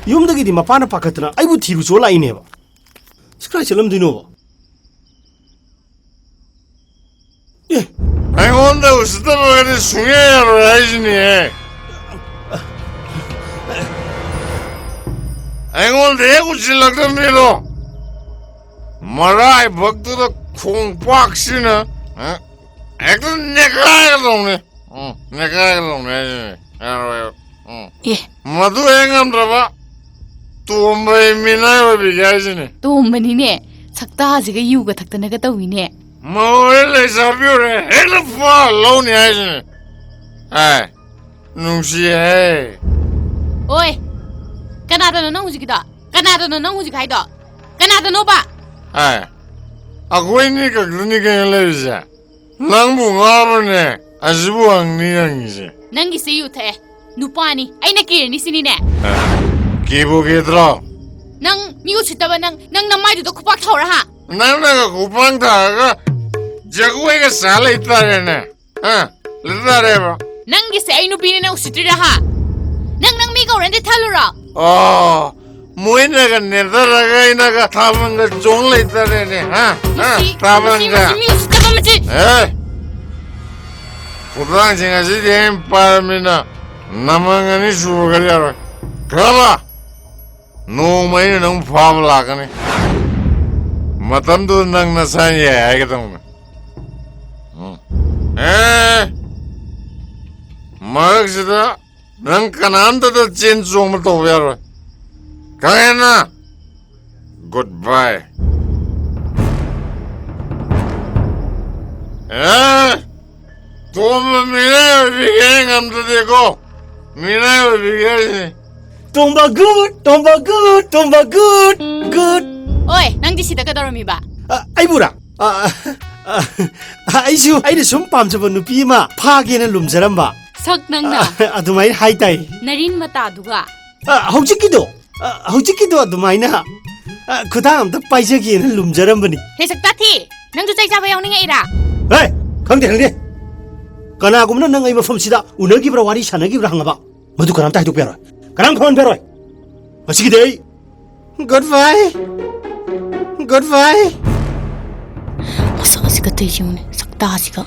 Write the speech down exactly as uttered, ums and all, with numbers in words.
ꯌꯨꯝꯗꯒꯤꯗꯤ ꯃꯄꯥꯅ ꯄꯥꯈꯠꯇꯅ ꯑꯩꯕꯨ ꯊꯤꯔꯨ ꯆꯣ ꯂꯥꯛꯏꯅꯦꯕ꯫ ꯁꯤ ꯀꯗꯥꯏ ꯆꯠꯂꯝꯗꯣꯏꯅꯣꯕ? ꯑꯦ꯫ ꯑꯩꯉꯣꯟꯗ ꯎꯁꯤꯠꯇꯕꯒꯗꯤ ꯁꯨꯡꯌꯥ ꯌꯥꯔꯣꯏ ꯍꯥꯏꯁꯤꯅꯦ꯫ ꯑꯩꯉꯣꯟꯗ ꯍꯦꯛ ꯎꯁꯤꯜꯂꯛꯇꯕ ꯃꯤꯗꯣ ꯃꯔꯥꯏꯕꯛꯇꯨꯗ ꯈꯣꯡꯄꯥꯛꯁꯤꯅ, ꯑ, ꯍꯦꯛꯇ ꯅꯦꯠꯈꯥꯏꯒꯗꯧꯅꯤ꯫ ꯎꯝ, ꯅꯦꯠꯈꯥꯏꯒꯗꯧꯅꯤ ꯍꯥꯏꯁꯤꯅꯦ꯫ ꯌꯥꯔꯣꯏꯕ꯫ ꯎꯝ꯫ ꯑꯦ꯫ ꯃꯗꯨ ꯍꯦꯛ ꯉꯝꯗ꯭ꯔꯕ ꯇꯣꯝꯕ ꯃꯤꯅꯥꯏ ꯑꯣꯏꯕꯤꯒꯦ ꯍꯥꯏꯁꯤꯅꯦ꯫ ꯇꯣꯝꯕꯅꯤꯅꯦ꯫ ꯁꯛꯇꯥꯁꯤꯒ ꯌꯨꯒ ꯊꯛꯇꯅꯒ ꯇꯧꯏꯅꯦ꯫ ꯃꯧ ꯍꯦꯛ ꯂꯩꯁꯥꯕꯤ ꯑꯣꯏꯔꯦ ꯍꯦꯛꯇ ꯐꯥ ꯂꯧꯅꯤ ꯍꯥꯏꯁꯤꯅꯦ꯫ ꯑꯦ, ꯅꯨꯡꯁꯤꯍꯦ꯫ ꯑꯣꯏ, ꯀꯅꯥꯗꯅꯣ ꯅꯪ ꯍꯧꯖꯤꯛꯀꯤꯗꯣ? ꯀꯅꯥꯗꯅꯣ ꯅꯪ ꯍꯧꯖꯤꯛ ꯍꯥꯏꯗꯣ? ꯀꯅꯥꯗꯅꯣꯕ? ꯑꯦ, ꯑꯩꯈꯣꯏꯅꯤ ꯈꯛꯇꯅꯤ ꯀꯩꯅꯣ ꯂꯩꯔꯤꯁꯦ꯫ ꯅꯪꯕꯨ ꯉꯥꯎꯔꯣꯅꯦ? ꯑꯁꯤꯕꯨ ꯍꯪꯅꯤ ꯍꯪꯉꯤꯁꯦ꯫ ꯅꯪꯒꯤꯁꯦ ꯌꯨ ꯊꯛꯑꯦ꯫ ꯅꯨꯄꯥꯅꯤ꯫ ꯑꯩꯅ ꯀꯤꯔꯅꯤ ꯁꯤꯅꯤꯅꯦ꯫ ꯑꯦ, ꯀꯤꯕꯨ ꯀꯤꯗ꯭ꯔꯣ? ꯅꯪ ꯃꯤ ꯎꯁꯤꯠꯇꯕ ꯅꯪ, ꯅꯪ ꯅꯃꯥꯏꯗꯨꯗ ꯈꯨꯄꯥꯛ ꯊꯧꯔ ꯍꯥ? ꯅꯪꯅꯒ ꯈꯨꯄꯥꯛ ꯊꯥꯔꯒ ꯖꯒꯣꯏꯒ ꯁꯥ ꯂꯩꯇꯥꯔꯦꯅꯦ꯫ ꯍꯥ? ꯂꯩꯇꯥꯔꯦꯕ꯫ ꯅꯪꯒꯤꯁꯦ ꯑꯩ ꯅꯨꯄꯤꯅꯦꯅ ꯎꯁꯤꯠꯇ꯭ꯔꯤꯔꯥ ꯍꯥ? ꯅꯪ, ꯅꯪ ꯃꯤ ꯀꯧꯔꯦꯅ ꯊꯜꯂꯨꯔꯣ? ꯑꯣ, ꯃꯣꯏꯅꯒ ꯅꯦꯠꯊꯔꯒ ꯑꯩꯅꯒ ꯊꯥꯕꯜꯒ ꯆꯣꯡ ꯂꯩꯇꯥꯔꯦꯅꯦ, ꯍꯥ? ꯍꯥ? ꯃꯁꯤ, ꯊꯥꯕꯜꯒ꯫ ꯃꯁꯤ, ꯃꯁꯤ ꯃꯤ ꯎꯁꯤꯠꯇꯕ ꯃꯆꯤꯟ꯫ ꯑꯦ! ꯈꯨꯗꯥꯡꯁꯤꯡ ꯑꯁꯤꯗꯤ ꯑꯩꯅ ꯄꯥꯏꯔꯕꯅꯤꯅ ꯅꯃꯪ ꯑꯅꯤ ꯁꯨꯕꯒ ꯌꯥꯔꯣꯏ꯫ ꯈꯪꯉꯕ? ꯅꯣꯡꯃ ꯑꯩꯅ ꯅꯪ ꯐꯥꯕ ꯂꯥꯛꯀꯅꯤ꯫ ꯃꯇꯝꯗꯨꯗ ꯅꯪ ꯅꯁꯥꯅ ꯌꯥꯏ ꯍꯥꯏꯒꯗꯧꯅꯤ꯫ ꯎꯝ꯫ ꯑꯦ! ꯃꯔꯛꯁꯤꯗ ꯅꯪ ꯀꯅꯥꯝꯇꯗ ꯆꯦꯟ ꯆꯣꯡꯕ ꯇꯧꯕ ꯌꯥꯔꯣꯏ꯫ ꯈꯪꯉꯦꯅ? Goodbye꯫ ꯑꯦ! ꯇꯣꯝꯕ ꯃꯤꯔꯥꯏ ꯑꯣꯏꯕꯤꯒꯦ ꯉꯝꯗꯗꯦꯀꯣ꯫ ꯃꯤꯔꯥꯏ ꯑꯣꯏꯕꯤꯒꯦ ꯍꯥꯏꯁꯤꯅꯤ꯫ ꯇꯣꯝꯕ good, ꯇꯣꯝꯕ good, ꯇꯣꯝꯕ good, good꯫ ꯑꯣꯏ, ꯅꯪꯗꯤ ꯁꯤꯗ ꯀꯩꯗꯧꯔꯝꯃꯤꯕ? ꯑ, ꯑꯩꯕꯨꯔꯥ? ꯑ, ꯑ, ꯑ, ꯑꯩꯁꯨ ꯑꯩꯅ ꯁꯨꯝ ꯄꯥꯝꯖꯕ ꯅꯨꯄꯤ ꯑꯃ ꯐꯥꯒꯦꯅ ꯂꯨꯝꯖꯔꯝꯕ꯫ ꯁꯛ ꯅꯪꯅ? ꯑ, ꯑꯗꯨꯃꯥꯏꯅ ꯍꯥꯏ ꯇꯥꯏ꯫ ꯅꯔꯤꯟ ꯃꯇꯥꯗꯨꯒ? ꯑ, ꯍꯧꯖꯤꯛꯀꯤꯗꯣ, ꯑ, ꯍꯧꯖꯤꯛꯀꯤꯗꯣ ꯑꯗꯨꯃꯥꯏꯅ, ꯑ, ꯈꯨꯗꯥꯡ ꯑꯝꯇ ꯄꯥꯏꯖꯒꯦꯅ ꯂꯨꯝꯖꯔꯝꯕꯅꯤ꯫ ꯍꯦ ꯁꯛꯇꯥꯊꯤ, ꯅꯪꯁꯨ ꯆꯩ ꯆꯥꯕ ꯌꯥꯎꯅꯤꯡꯉꯛꯏꯔꯥ? ꯍꯦ, ꯈꯪꯗꯦ, ꯈꯪꯗꯦ꯫ ꯀꯅꯥꯒꯨꯝꯕꯅ ꯅꯪ ꯑꯩ ꯃꯐꯝꯁꯤꯗ ꯎꯅꯈꯤꯕ꯭ꯔꯥ, ꯋꯥꯔꯤ ꯁꯥꯟꯅꯈꯤꯕ꯭ꯔꯥ ꯍꯪꯉꯕ? ꯃꯗꯨ ꯀꯅꯥꯝꯇ ꯍꯥꯏꯗꯣꯛꯄ ꯌꯥꯔꯣꯏ꯫ ꯀꯅꯥꯝ ꯈꯪꯍꯟꯕ ꯌꯥꯔꯣꯏ꯫ ꯉꯁꯤꯒꯤꯗꯤ ꯑꯩ ꯒꯨꯗ ꯕꯥꯏ꯫ ꯒꯨꯗ ꯕꯥꯏ꯫ ꯃꯁꯛ ꯑꯁꯤꯒ ꯇꯧꯔꯤꯁꯤ ꯌꯦꯡꯉꯨꯅꯦ, ꯁꯛꯇꯥꯁꯤꯒ꯫